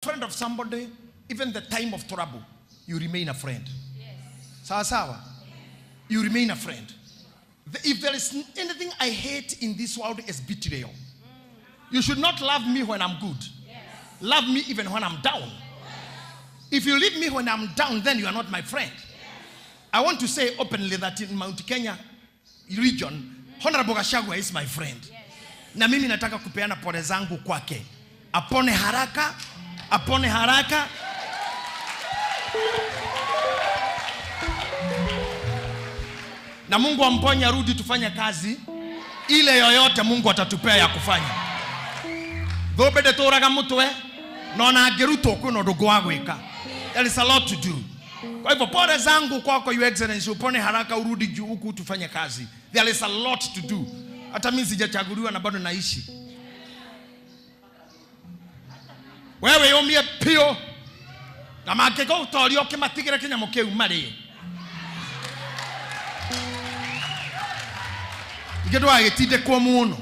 Friend of somebody, even the time of trouble, you remain a friend. Sawa sawa. You remain a friend. If there is anything I hate in this world, is betrayal. You should not love me when I'm good. Love me even when I'm down. If you leave me when I'm down, then you are not my friend. I want to say openly that in Mount Kenya region, Honorable Gachagua is my friend. Na mimi nataka kupeana pole zangu kwake. Apone haraka, apone haraka. Na Mungu amponye arudi tufanye kazi ile yoyote Mungu atatupea ya kufanya. Thũmbĩ ndĩtũraga mũtwe na ona angĩrutwo kwĩna ũndũ wa gwĩka. There is a lot to do. Kwa hivyo pole zangu kwako, Your Excellency, upone haraka urudi juu huku tufanye kazi. There is a lot to do. Hata mimi sijachaguliwa na bado naishi. Wewe yumie pio na mangĩgũtoria ũkĩmatigĩre kĩnyamũ kĩu marĩe. Ingĩ ndũgagĩtindĩkwo mũno.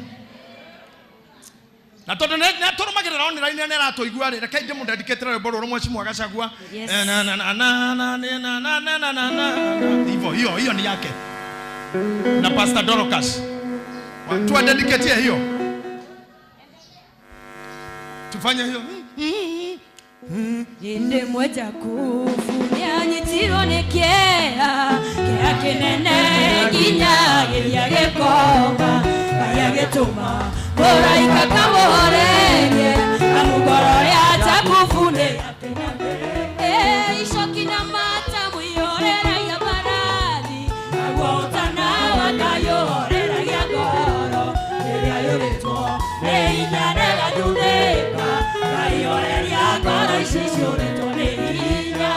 Na tondũ nĩ atũrũmagĩrĩra online nĩ aratũigua rĩ, reke ndĩmũdedicate rwĩmbo rũrũ Mheshimiwa Gachagua. Yes. Na na na na na na na na na na na na. Hivyo hiyo hiyo ni yake. Na Pastor Dorcas. Tuwadedicate hiyo. Tufanye hiyo. Hĩndĩ ĩmwe Jakubu nĩanyitirwo nĩ kĩeha, kĩeha kĩnene nginya gĩthiĩ gĩkoma. Ngai agĩtũma mũraika kamũhorerie, amu ngoro ya Jakubu nĩ yakenete. Icoki na mata mũihũrĩragia mbarathi, naguo ũtana wa Ngai ũhoreragia ngoro ĩrĩa yũrĩtwo nĩ hinya na ĩgathuthĩka. Ngai horeria ngoro ici ciũrĩtwo nĩ hinya.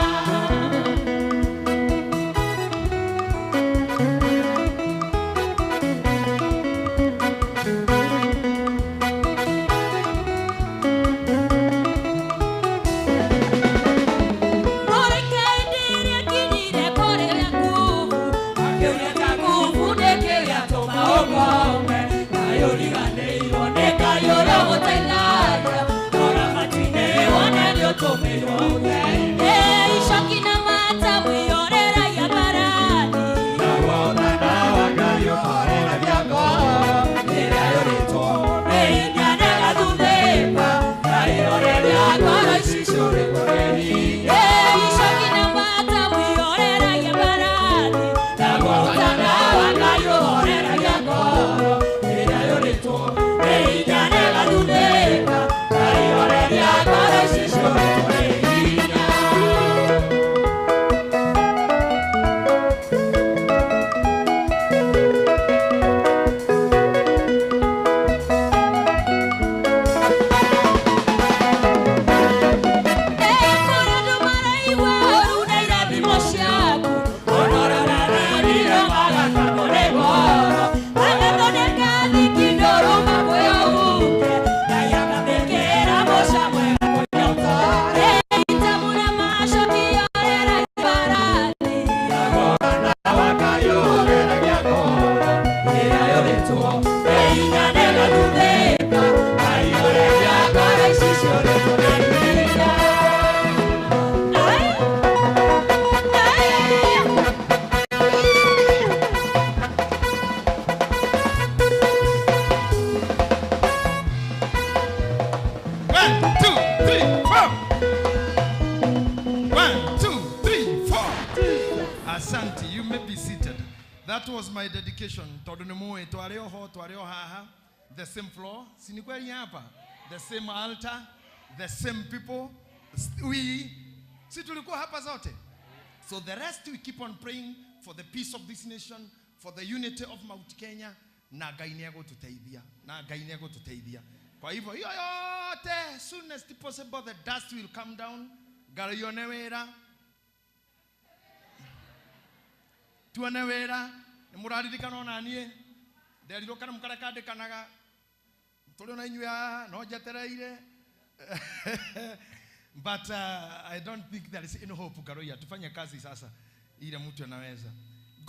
Mũraika hĩndĩ ĩrĩa akinyire kũrĩ Jakubu, akĩũria Jakubu nĩkĩ gĩatũma ũkome, kaĩ ũriganĩirwo nĩ Ngai ũrĩa ũgũteithagia, rora matu-inĩ wone nĩũtũmĩirwo ũteithie. Icoki na mata mũihũrĩragia mbarathi, Naguo ũtana wa Ngai ũhoreragia ngoro ĩrĩa yũrĩtwo nĩ hinya na ĩgathuthĩka. Ngai horeria ngoro ici ciũrĩtwo nĩ hinya. Icoki na mata mũihũrĩragia mbarathi, Naguo ũtana wa Ngai ũhoreragia ngoro ĩrĩa yũrĩtwo nĩ hinya na ĩgathuthĩka. Ngai horeria ngoro ici ciũrĩtwo nĩ hinya. Kũrĩ andũ maraigua ũru na irathimo ciaku, ona ũrĩa ũrararire magakuo nĩ ngoro, magathondeka thiki ndũrũ makwĩyũke, Ngai akamĩkĩra mũca mwega kũrĩa ũtarĩ. Itamu na macoki horeragia mbarathi, Naguo ũtana wa Ngai ũhoreragia ngoro ĩrĩa yũrĩtwo nĩ hinya na ĩgathuthĩka. Ngai horeria ngoro ici ciũrĩtwo nĩ hinya. Ai, ai. One, two, three, four. One, two, three, four. Asante, you may be seated. That was my dedication. Tondũ nĩ mũĩ twarĩ oho, twarĩ o haha, the same floor, si ni kweli hapa? The same altar, the same people. We, si tulikuwa hapa zote. So the rest we keep on praying for the peace of this nation, for the unity of Mount Kenya, na Ngai nĩ egũtũteithia, na Ngai nĩ egũtũteithia. Kwa hivyo hiyo yote, soon as possible the dust will come down. Ngai one wĩra, tuone wĩra. Nĩ mũraririkana ona niĩ nderirwo kana mũkarĩa kandĩkanaga tũrĩ ona inyuĩ haha no njetereire. But I don't think there is any hope. Karoia, tufanye kazi sasa ile mtu anaweza.